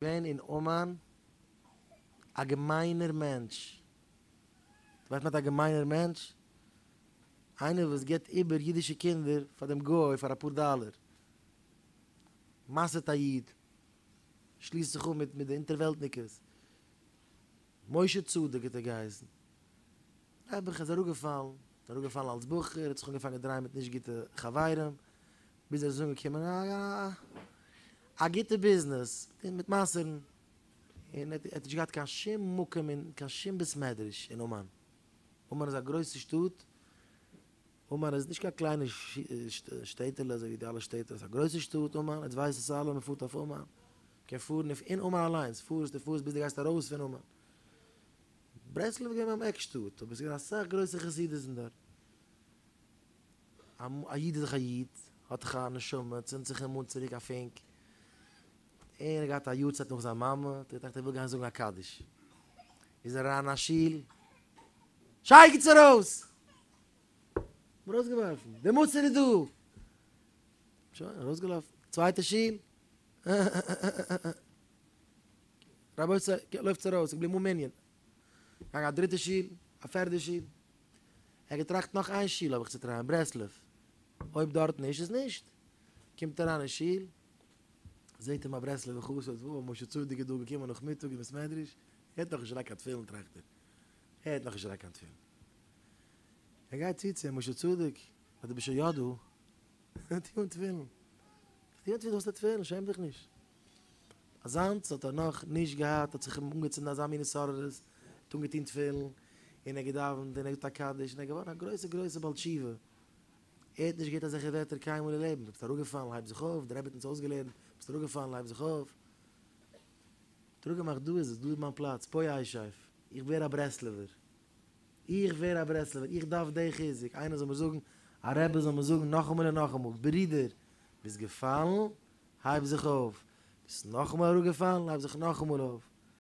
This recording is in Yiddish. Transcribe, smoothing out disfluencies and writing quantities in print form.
געווען אין אומאן א געמיינער מענטש. דו ווייסט מיינט א געמיינער מענטש? איינער וואס גיבט איבער אידישע קינדער פאר דעם גוי פאר אפאר דאלער. מסר'ט א איד. שליסט זיך אן מיט מיט די אונטערוועלטניקעס. משה צדוק האט ער געהייסן. נעבעך איז אראפגעפאלן. אראפגעפאלן אלס בחור, האט זיך אנגעפאנגען דרייען מיט נישט גוטע חברים. ביז ער איז אנגעקומען א א גוטע ביזנעס מיט מסר'ן, און ער האט נישט געהאט קיין שום מקום אין קיין שום בית מדרש אין אומאן, אומאן איז א גרויסע שטאט, אומאן איז נישט קיין קליינע שטעטעלע אזוי ווי די אלע שטעטעלעך, ס'איז א גרויסע שטאט אומאן, עטס ווייסט עס אלע, מ'פארט אויף אומאן, מ'קען פארן אין אומאן אליינס, פארסט און פארסט ביז דו גייסט ארויס פון אומאן, ברסלב איז געווען ביים עק שטאט, אבער ס'איז געווען אסאך גרויסע חסידות'ן דארט. א איד איז דאך א איד, האט דאך א נשמה, צינדט זיך אים אן צוריק א פונק. ער האט געהאט א יארצייט נאך זיין מאמע, האט ער געטראכט ער וויל גיין זאגן א קדיש. איז ער אריין אין א שול, שייגעץ ארויס! אים ארויסגעווארפן, דער מוסר איז דא! שוין, ארויסגעלאפן. צווייטע שול, רבותי, לויפטס ארויס, איך געבליבן אן מנין. געגאנגען א דריטע שול, א פערדע שול. ער האט געטראכט נאך איין שול האב איך צו טרייען, ברסלב, אויב דארט נישט איז נישט. קומט אריין אין שול, זעט אים א ברסלב'ער חסיד, וואו, משה צדוק איז דא געקומען נאכמיטאג אין בית מדרש, ער האט נאכנישט אריין קיין תפילין טראכט ער, ער האט נאכנישט אריין קיין תפילין. ער גייט צו צו אים, משה צדוק, אז דו ביסט שוין יא דא, טו אן תפילין, טו אן תפילין, דו האסט א תפילין, שעם דיך נישט. אזאנס האט ער נאך נישט געהאט, האט זיך אים אנגעצינדן אזא מין התעוררות, ער האט אנגעטון תפילין, און ער האט געדאווענט, און ער האט געזאגט א קדיש, און ער איז געווארן א גרויסע גרויסע בעל תשובה. ער האט נישט געהערט אזעלכע ווערטער קיינמאל אין לעבן, דו ביסט אראפגעפאלן, הייב זיך אויף, דער רבי האט אונז אויסגעלערנט, ביסט אראפגעפאלן, הייב זיך אויף. האט ער אפגעמאכט, דא איז עס, דא איז מיין פלאץ, פה אשב, איך ווער א ברסלב'ער, איך ווער א ברסלב'ער, איך דארף די חיזוק, איינער זאל מיר זאגן, א רבי זאל מיר זאגן נאכאמאל און נאכאמאל, ברודער, ביסט געפאלן, הייב זיך אויף, ביסט נאכאמאל אראפגעפאלן, הייב זיך נאכאמאל אויף.